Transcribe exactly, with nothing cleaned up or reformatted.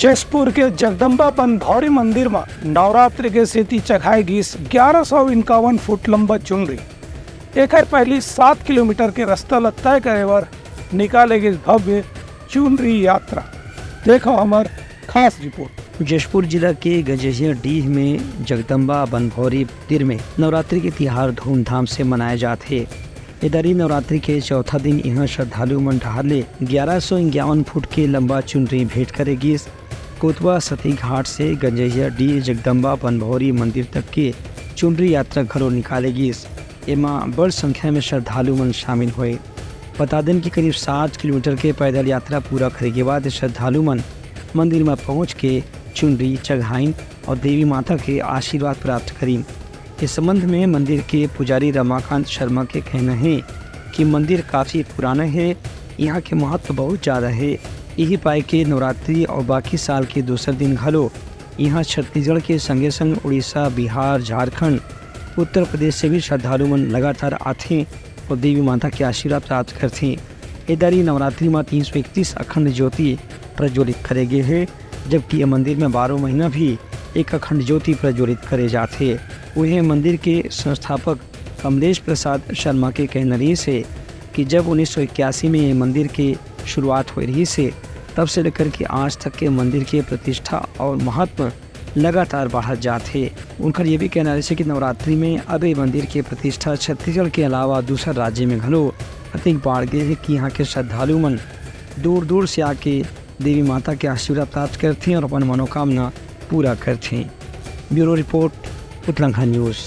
जशपुर के जगदम्बा बनभौरी मंदिर म नवरात्रि के सेती चघाए गिस ग्यारह सौ इक्यावन फुट लंबा चुनरी। एखर पहिली सात किलोमीटर के रस्ता ल तय करे बर निकाले गिस भव्य चुनरी यात्रा। देखो हमर खास रिपोर्ट। जशपुर जिला के गंजहिया डीह में जगदम्बा बनभौरी मंदिर में नवरात्रि के तिहार धूमधाम से मनाए जात हे। ए दरी नवरात्रि के चौथा दिन इहां श्रद्धालु मन डहार ले ग्यारह सौ इक्यावन फुट के लंबा चुनरी भेंट करे गिस। कोतवा सती घाट से गंजहिया डीह जगदम्बा बनभौरी मंदिर तक के चुनरी यात्रा घलो निकाले गिस। एमा बड़ संख्या में श्रद्धालु मन शामिल होए। बता देन कि करीब सात किलोमीटर के पैदल यात्रा पूरा करे के बाद श्रद्धालु मन मंदिर में पहुंच के चुनरी चघाइन और देवी माता के आशीर्वाद प्राप्त करिन। इस संबंध में मंदिर के पुजारी रमाकांत शर्मा के कहना है कि मंदिर काफी पुराना है, यहाँ के महत्व बहुत ज्यादा है। यही पाए के नवरात्रि और बाकी साल के दूसर दिन घलो यहाँ छत्तीसगढ़ के संगे संग उड़ीसा, बिहार, झारखंड, उत्तर प्रदेश से भी श्रद्धालु मन लगातार आथे और देवी माता के आशीर्वाद प्राप्त करथे। ए दरी नवरात्रि म तीन सौ इकतीस अखंड ज्योति प्रज्वलित करे गे हे, जबकि ये मंदिर में बारह महीना भी एक अखंड ज्योति प्रज्वलित करे जाथे। उहे मंदिर के संस्थापक कमलेश प्रसाद शर्मा के कहना रहिस हे कि जब उन्नीस सौ इक्यासी में ये मंदिर के शुरुआत होए रहिस हे, तब से लेकर के आज तक के मंदिर के प्रतिष्ठा और महत्व लगातार बढ़त जात हे। उनकर ये भी कहना रहिस हे कि नवरात्रि में अब ये मंदिर के प्रतिष्ठा छत्तीसगढ़ के अलावा दूसर राज्य में घलो अतिक बाढ़ गे हे कि यहाँ के श्रद्धालु मन दूर दूर से आके देवी माता के आशीर्वाद प्राप्त करथे और अपन मनोकामना पूरा करथे। Bureau report, Utlangha news.